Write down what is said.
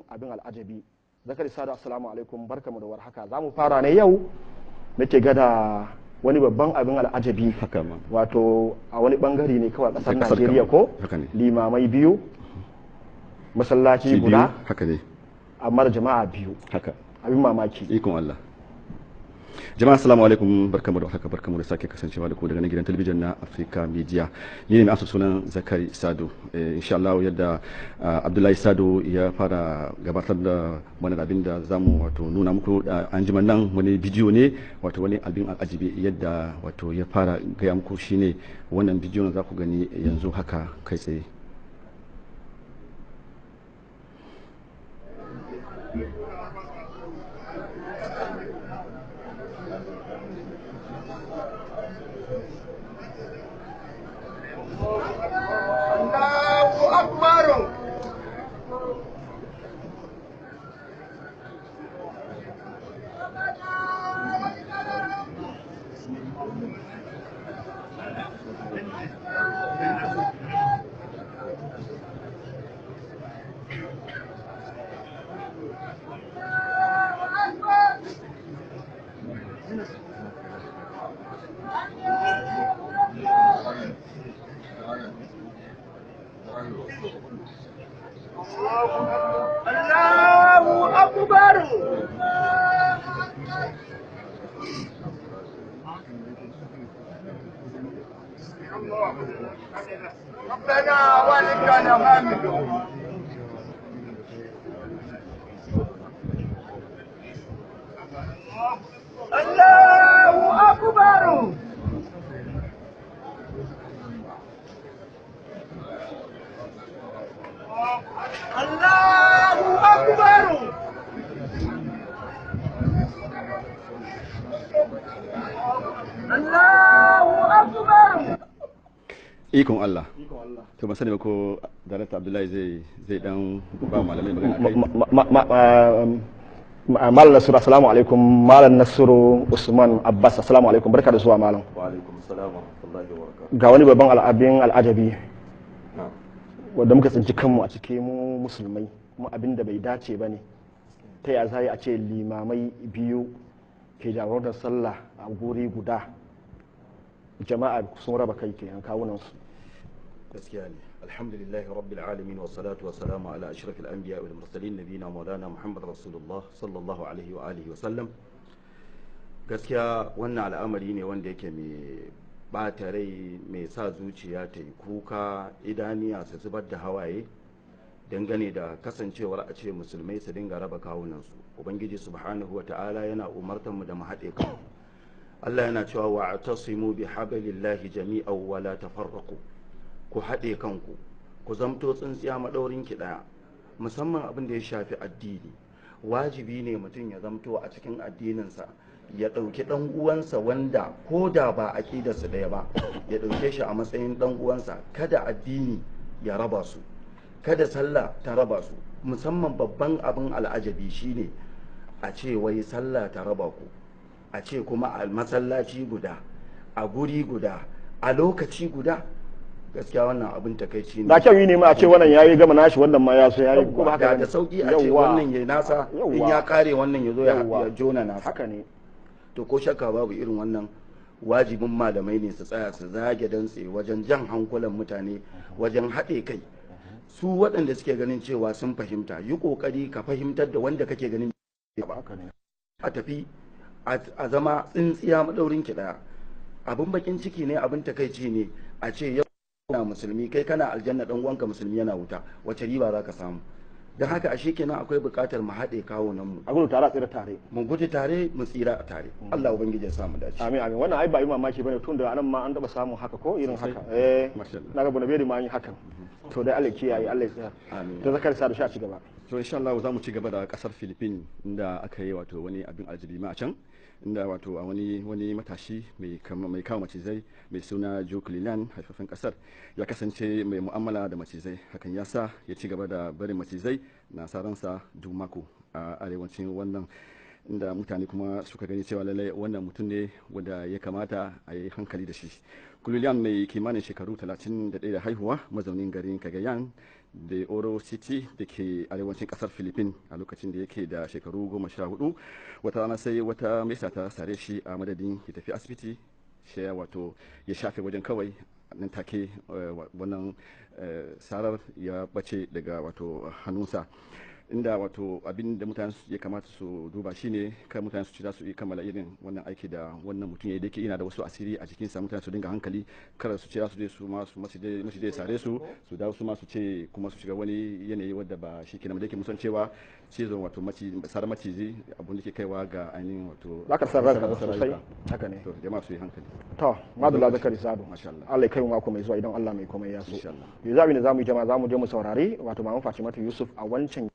Abin al'ajabi. Zakari Sadu, assalamu alaikum, barkamu da warhaka. Za mu fara ne yau nake gada wani babban abin al'ajabi, wato a wani bangare ne kawai kasar Najeriya ko limamai biyu, masallaci guda, haka ne, amma da jama'a biyu. Haka abin mamaki. Ikon Allah. Jama'a, assalamu alaikum, barkamu da haka, barkamu da sake kasancewa da ku daga nan gidan talabijin na Africa Media. Ni ne mai amsa sunan Zakari Sado. Insha Allah, yadda Abdullahi Sado ya fara gabatar da wannan abin da zamu wato nuna muku an jima nan, wani bidiyo ne, wato wani abin al'ajibi yadda wato ya fara gaya muku, shine wannan bidiyon za ku gani yanzu haka kai tsaye. Allahu Akbar. ربنا ولك الحمد. الله أكبر. الله أكبر. الله أكبر. Ikon Allah. To, ban sani ba ko Darakta Abdullahi zai dan ba malamai magana kai. Malam Nasiru, assalamu alaikum. Malam Nasiru Usman Abbas, assalamu alaikum, barka da zuwa, malam. Wa alaikum salam wa rahmatullahi wa barakatuh. Ga wani babban al'abin al'ajabi wanda muka tsinci kanmu a cikin mu musulmai, kuma abin da bai dace ba ne. Ta ya za a ce limamai biyu ke jagorantar sallah a guri guda, jama'a sun raba kai kenan kawunansu? Gaskiya ne. Alhamdulillahi rabbil alamin, wa salatu wa salamu ala ashrafil anbiya wal mursalin, nabiyina maulana Muhammad Rasulullah sallallahu alaihi wa alihi wa sallam. Gaskiya wannan al'amari ne wanda yake mai bata rai, mai sa zuciya ta yi kuka, idaniya su zubar da hawaye, dangane da kasancewar a ce musulmai su dinga raba kawunansu. Ubangiji subhanahu wa ta'ala yana umartar mu da mu haɗe kanmu. Allah yana cewa: "Wa'tasimu bi hablillahi jami'an wa la tafarraqu." Ku haɗe kanku, ku zamto tsintsiya maɗaurin ki ɗaya, musamman abin da ya shafi addini. Wajibi ne mutum ya zamto a cikin addininsa ya ɗauki ɗan uwansa wanda ko da ba aƙidarsa ɗaya ba, ya ɗauke shi a matsayin ɗan uwansa. Kada addini ya raba su, kada sallah ta raba su. Musamman babban abin al'ajabi shine a ce wai sallah ta raba ku, a ce kuma a masallaci guda, a guri guda, a lokaci guda. Gaskiya wannan abin takaici ne. Da kyau yi ne ma a ce wannan yayi gama nashi, wannan ma ya so yayi, ko ba haka? Da sauki a ce wannan yayi nasa, in ya kare wannan ya zo ya jona nasa. Haka ne. To, ko shakka babu, irin wannan wajibin malamai ne su tsaya su zage dantse wajen jan hankulan mutane, wajen haɗe kai. Su waɗanda suke ganin cewa sun fahimta, yi ƙoƙari ka fahimtar da wanda kake ganin ba. A tafi a zama tsintsiya maɗaurin ki ɗaya. Abin bakin ciki ne, abin takaici ne a ce yau kana musulmi, kai kana aljanna, dan uwanka musulmi yana wuta. Wace riba za ka samu? Don haka ashe kenan akwai buƙatar mu haɗe kawunan mu. A gudu tare a tsira tare. Mu gudu tare, mu tsira tare. Allah ubangiji ya sa mu dace. Amin, amin. Wannan ai ba yi mamaki bane, tun da anan ma an taba samun haka ko irin haka. Eh, na ga Bonaberi ma an yi hakan. To dai, Allah ya kiyaye, Allah ya tsaya. Amin. To, Zakar sa da shi, a ci gaba. To, insha Allah za mu ci gaba da kasar Philippines, inda aka yi wato wani abin aljabi ma a can, inda wato a wani matashi mai kawo macizai mai suna Joe Lilan, haifafen kasar, ya kasance mai mu'amala da macizai. Hakan ya sa ya ci gaba da barin macizai na saransa duk mako a arewacin wannan, inda mutane kuma suka gani cewa lallai wannan mutum ne wanda ya kamata a yi hankali da shi. Kuliyan mai kimanin shekaru 31 da haihuwa, mazaunin garin Cagayan de Oro City da ke arewacin kasar Philippines a lokacin da yake da shekaru 14. Wata rana sai wata mesa ta sare shi, a madadin ya tafi asibiti shi wato ya shafe wajen kawai. Nan take wannan sarar ya bace daga wato hannunsa, inda wato abin da mutane ya kamata su duba shine kar mutane su ci za su yi kammala irin wannan aiki da wannan mutum ya yi, da yake yana da wasu asiri a jikinsa. Mutane su dinga hankali, kar su ce za su je su ma su masu dai sare su, su dawo su ma su ce kuma su shiga wani yanayi wadda ba shi kenan da yake musan cewa cizon wato sarar maciji abun da ke kaiwa ga ainihin wato Za ka san ranka rasa sosai. rayuka. Haka ne. To, jama'a su yi hankali. To, madalla, Zakari Sado. Masha Allah. Allah ya kai mu mako mai zuwa idan Allah mai komai ya so. Insha Allah. Yanzu abin da zamu yi, jama'a, zamu je mu saurari wato Maman Fatimatu Yusuf a wancan